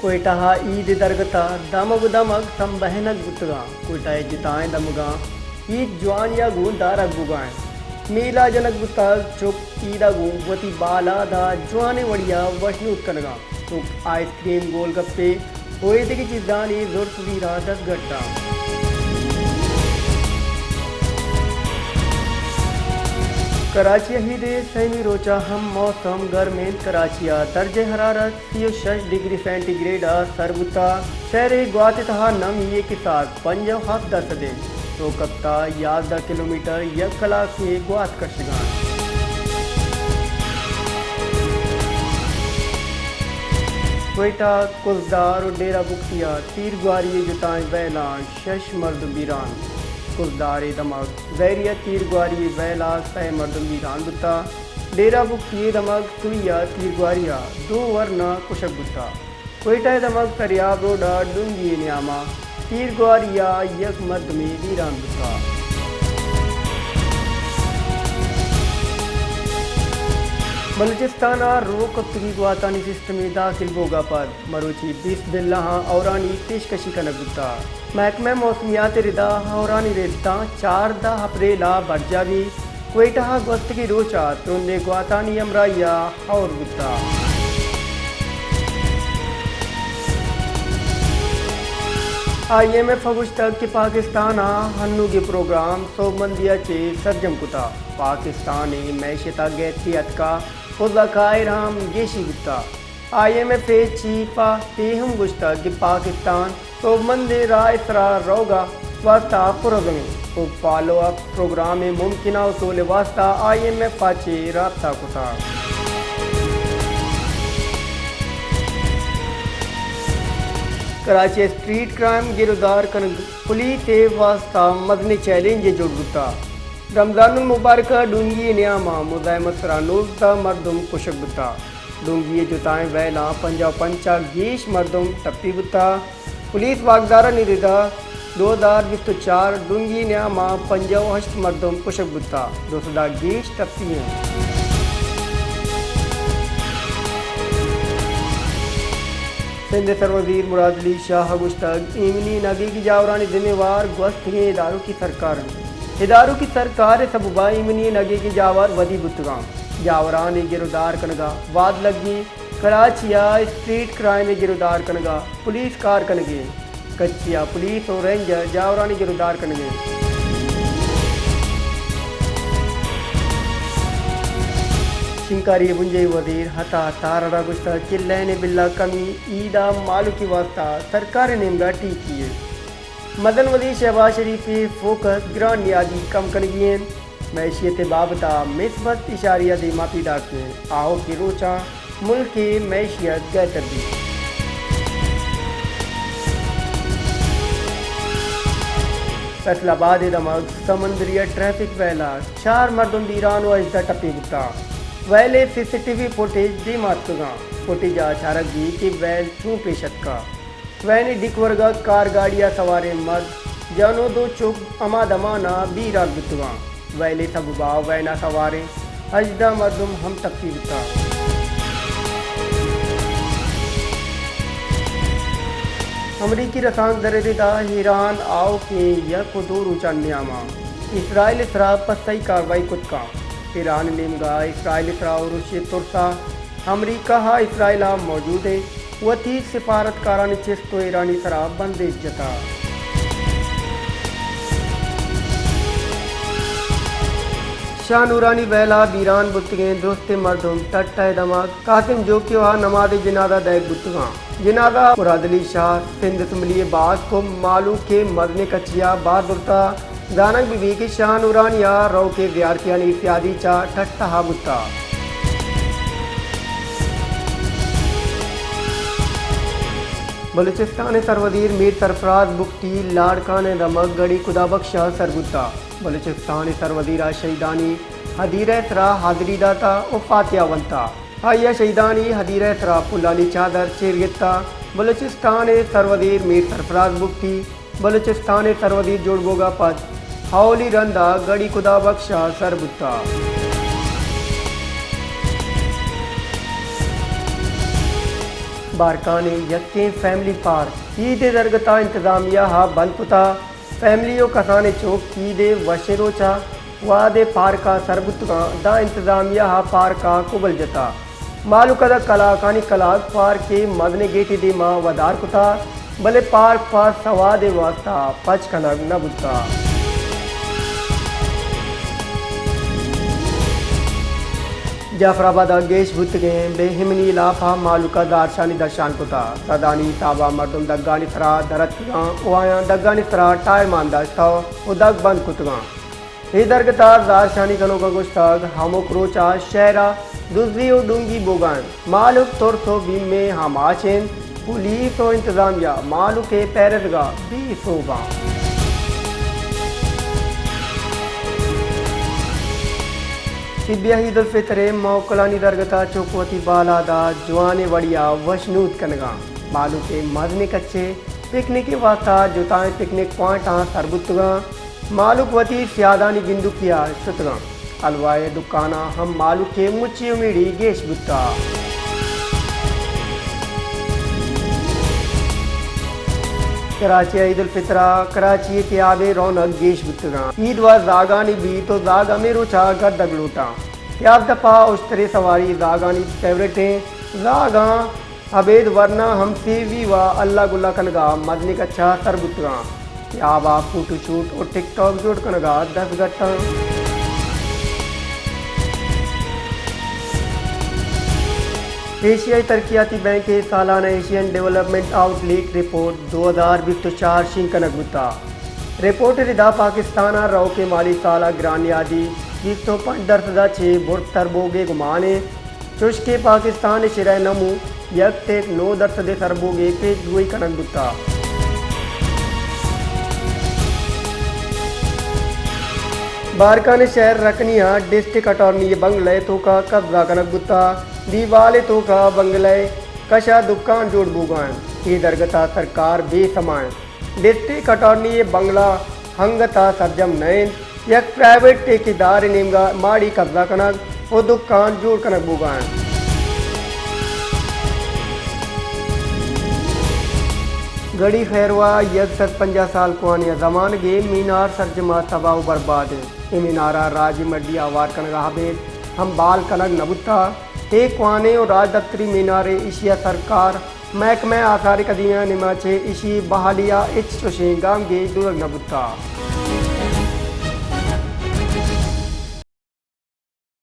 کوئٹہ ءَ عید ءِ درگت ءَ دمگ ءُ دمگ سمبہینگ بوتگ اَنت۔ کوئٹہ ءِ جتائیں دمگاں عید جوانی ءَ گوں دارگ بوگ ءَ اِنت۔ میلہ جنگ بوتگ، چک عید ءَ گوں وتی بالاد ءَ جوانیں وڑے ءَ وشنود کنگ ءَ اَنت۔ چک آئس کریم، گول گپے ءُ ایدگہ چیزانی زرت زیراں دزگٹ اَنت۔ کراچی ءَ عید ءِ سیمی روچ ءَ ہم موسم گرم اِنت۔ کراچی ءَ درجہ حرارت سی ءُ شش ڈگری سینٹی گریڈ ءَ سر بوتگ۔ شہر ءِ گوات ءِ تہا نمی ءِ کساس پنجاہ ءُ ہپت درسد اِنت۔ توک کپتگ یازدہ کلومیٹر یک کلاکے گوات کشگ ءَ اِنت۔ کوئٹہ، کزدار ءُ ڈیرہ بگٹی ءَ تیرگواری ءِ جتائیں ویلاں شش مردم بیران۔ کزدار ءِ دمگ زہری ءِ تیرگواری ءِ ویل ءَ سئے مردم بیران بوتگ۔ ڈیرہ بگٹی ءِ دمگ سوئی ءِ تیرگواری ءَ دو ورنا کشگ بوتگ۔ کوئٹہ ءِ دمگ سریاب روڈ ءَ ڈونگی ءِ نیام ءَ تیرگواری ءَ یک مردمے بیران بوتگ۔ بلوچستان ءَ روک کپتگی گواتانی سسٹم ءِ داخل بوگ ءَ پد مروچی بیست بلاہاں ہورانی پیشکشی کنگ بوتگ۔ محکمہ موسمیات ءِ ردا ہورانی رداں چاردہ اپریل ءَ برجاہ بیت۔ کوئٹہ ءَ گوستگیں روچ ءَ ترندیں گواتانی ہمراہی ءَ ہور بوتگ۔ آئی ایم ایف ءَ گوشتگ کہ پاکستان ءَ ہنوگیں پروگرام سوبمندی ءَ چہ سرجم کتگ۔ پاکستان ءِ معیشت ءَ گہتی اتکگ ءُ ذخائر ہم گیشی بوتگ۔ آئی ایم ایف ءِ چیف ءَ اے ہم گوشتگ کہ پاکستان سوبمندیں راہ ءِ سرا روگ ءِ واستہ پرعزم اِنت ءُ فالو اپ پروگرام ءِ ممکنہ حصول ءِ واستہ آئی ایم ایف ءَ چہ رابطہ کتگ۔ کراچی ءَ اسٹریٹ کرائم ءِ گرودار کنگ پولیس ءِ واستہ مزنیں چیلنجے جوڑ بوتگ۔ رمضان المبارک ءِ ڈونگی ءِ نیام ءَ مزاحمت ءِ سرا نوزدہ مردم کشگ بوتگ۔ ڈونگی ءِ جتائیں ویلاں پنجاہ ءُ پنچ ءَ گیش مردم ٹپی بوتگ۔ پولیس واکدارانی ردا دو ہزار بیست ءُ چار ڈونگی ءِ نیام ءَ پنجاہ ءُ ہشت مردم کشگ بوتگ، دو سد ءَ گیش ٹپی اَنت۔ سندھ ءِ سروزیر مراد علی شاہ ءَ گوشتگ، ایمنی ءِ نگیگی جاورانی ذمہ وار گوستگیں ادارکی سرکار اَنت۔ ادارکی سرکار ءِ سبب ءَ ایمنی ءِ نگیگی جاور ودی بوتگ اَنت۔ جاورانی گرودار کنگ ءَ وھد لگی۔ کراچی ءَ اسٹریٹ کرائم ءِ گرودار کنگ ءَ پولیس کار کنگ ءَ اِنت۔ کچی ءَ پولیس ءُ رینجر جاورانی گرودار کنگ ءَ اَنت۔ شنگکاری ءِ بنجاھی وزیر عطا تارڑ ءَ گوشتگ کہ لین ءِ بل ءَ کمی عید ءِ مھلوک ءِ واستہ سرکار ءِ نیمگ ءَ ٹیکی اِنت۔ مزن وزیر شہباز شریف ءِ فوکس گران نیادی کم کنگی اِنت۔ معیشت ءِ بابت ءَ مثبت اشاریہ دیم ءَ پیداک اِنت۔ آؤکیں روچاں ملک ءِ معیشت گہتر بیت۔ فیصل آباد ءِ دمگ سمندری ءِ ٹریفک ویل ءَ چار مردم بیران ءُ ہژدہ ٹپی بوتگ۔ ویل ءِ C C T V footage دیم ءَ اتکگ اَنت۔ فوٹیج ءَ چارگ بیت کہ ویل چوں پیش اتکگ۔ وین ءِ ڈیک ورگ ءَ کار گاڑی ءَ سواریں مرد جن ءُ دو چک ہما دمان ءَ بیران بوتگ اَنت۔ ویل ءِ سبب ءَ وین ءَ سواریں ہژدہ مردم ہم ٹپی بوتگ۔ امریکی رسانکدر ءِ ردا ایران آؤکیں یک ءُ دو روچانی نیام ءَ اسرائیل ءِ سرا پسائی کاروائی کت کنت۔ ایران ءِ نیمگ ءَ اسرائیل ءِ سرا اُرش ءِ ترس ءَ امریکہ ءَ اسرائیل ءَ موجودیں وتی سفارتکارانی چست ءُ ایرانی سرا بندیگ جتگ۔ شاہ نورانی ویل ءَ بیران بوتگیں درستیں مردم ٹٹہ ءِ دمگ قاسم جوکیو ءَ نماز جنازہ دئیگ بوتگ اَنت۔ جنازہ ءَ مراد علی شاہ سندھ اسمبلی ءِ باسک ءُ مھلوک ءِ مزنیں کچے ءَ بھر زرتگ۔ زانگ بہ بیت کہ شاہ نورانی ءَ روک ءِ زیارتیانی سیادی چہ ٹٹہ ءَ بوتگ۔ بلوچستان ءِ سروزیر میر سرفراز بگٹی لاڑکانہ ءِ دمگ گڑی خدا بخش ءَ سر بوتگ۔ بلوچستان ءِ سروزیر ءَ شہیدانی ہدیرہ ءِ سرا حاضری داتگ ءُ فاتحہ ونتگ۔ آئی ءَ شہیدانی ہدیرہ ءِ سرا پلانی چادر چیر گپتگ۔ بلوچستان ءِ سروزیر میر سرفراز بگٹی بلوچستان ءِ سروزیر جوڑ بوگ ءَ پد اولی رند ءَ گڑی خدا بخش ءَ سر بوتگ۔ بارکان ءِ یکیں فیملی پارک عید ءِ درگت ءَ انتظامیہ ءَ بند کتگ۔ فیملی ءُ کسانیں چک عید ءِ وشیں روچ ءَ وھدے پارک ءَ سر بوتگاں، داں انتظامیہ ءَ پارک ءَ کبل جتگ۔ مھلوک ءَ داں کلاکانی کلاک پارک ءِ مزنیں گیٹ ءِ دیم ءَ ودار کتگ، بلے پارک پہ سواد ءِ واستہ پچ کنگ نہ بوتگ۔ جعفر آباد ءَ گیش بوتگیں بے امنی ءِ ھلاپ ءَ مھلوک ءَ زھرشانی درشان کتگ۔ سدانی ھساب ءَ مردم دگانی سرا در اتکگاں ءُ آیاں دگانی سرا ٹائر مان داشتگ ءُ دگ بند کتگاں۔ اے درگت ءَ زھرشانی کنوکاں گوشتگ، ھمک روچ ءَ شھر ءَ دزی ءُ ڈونگی بوگ ءَ اِنت۔ مھلوک ترس ءُ بیم ءِ آماچ اِنت۔ پولیس ءُ انتظامیہ مھلوک ءِ پیرزگ ءَ بے سوب اَنت۔ طبیہ عید الفطر ءِ موکلانی درگت ءَ چک وتی بالاد ءَ جوانیں وڑے ءَ وشنود کنگ ءَ اَنت۔ مھلوک ءِ مزنیں کچے پکنک ءِ واستہ جتائیں پکنک پوائنٹاں سر بوتگاں۔ مھلوک وتی سیادانی گندکی ءَ شتگاں۔ حلوہ ءِ دکاناں ھم مھلوک ءِ مچی امیڑی گیش بوتگ۔ کراچی ءَ عید الفطر ءَ کراچی ءِ تیاب ءِ رونق گیش بوتگاں۔ عید ءِ زاگانی بیت ءُ زاگ ھمے روچ ءَ گردگ لوٹاں۔ تیاب دپ ءَ اشتر ءِ سواری زاگانی فیورٹ اِنت۔ زاگاں ابید ورنا ھم سیوی ءُ اللہ گلہ کنگ ءَ مزنیں کچ ءَ سر بوتگاں۔ تیاب ءَ فوٹو شوٹ ءُ ٹک ٹاک جوڑ کنگ ءَ دست گٹ اَنت۔ ایشیائی ترقیاتی بینک ءِ سالانہ ایشین ڈیولپمنٹ آؤٹ لک رپورٹ دو ھزار بیست ءُ چار شنگ کنگ بوتگ۔ رپورٹ ءِ ردا پاکستان ءَ روکیں مالی سال ءَ گران نیادی بیست ءُ پنچ درسد ءَ چہ برزتر بوگ ءِ گمان اِنت، چوشکہ پاکستان ءِ شرح نمو یک ٹیک نو درسد ءِ سر بوگ ءِ پیش گوئی کنگ بوتگ۔ بارکان ءِ شھر رکنی ءَ ڈسٹرکٹ اٹارنی ءِ بنگلہ ءِ توک ءَ قبضہ کنگ بوتگ۔ دیوال ءِ توک ءَ بنگلہ ءِ کش ءَ دکان جوڑ بوگ ءَ اَنت۔ اے درگت ءَ سرکار بے سما اِنت۔ ڈسٹرکٹ اٹارنی ءِ بنگلہ انگت ءَ سرجم نہ اِنت، یک پرائیویٹ ٹھیکیدار ءِ نیمگ ءَ ماڑی قبضہ کنگ ءُ دکان جوڑ کنگ بوگ ءَ اِنت۔ گڑھی خیروا، یک سد پنجاہ سال کوھنیں زمانگ ءِ مینار سرجم ءَ تباہ ءُ برباد اِنت۔ اے مینار ءَ راجی مڈی ءَ ھوار کنگ ءَ ابید ھم بحال کنگ نہ بوتگ۔ اے کوھنیں ءُ راجدپتری مینارے، ایشی ءَ سرکار محکمہ آثار قدیمہ ءِ نیمگ ءَ چہ ایشی ءِ بحالی ءَ ھچ چوشیں گامگیج زورگ نہ بوتگ۔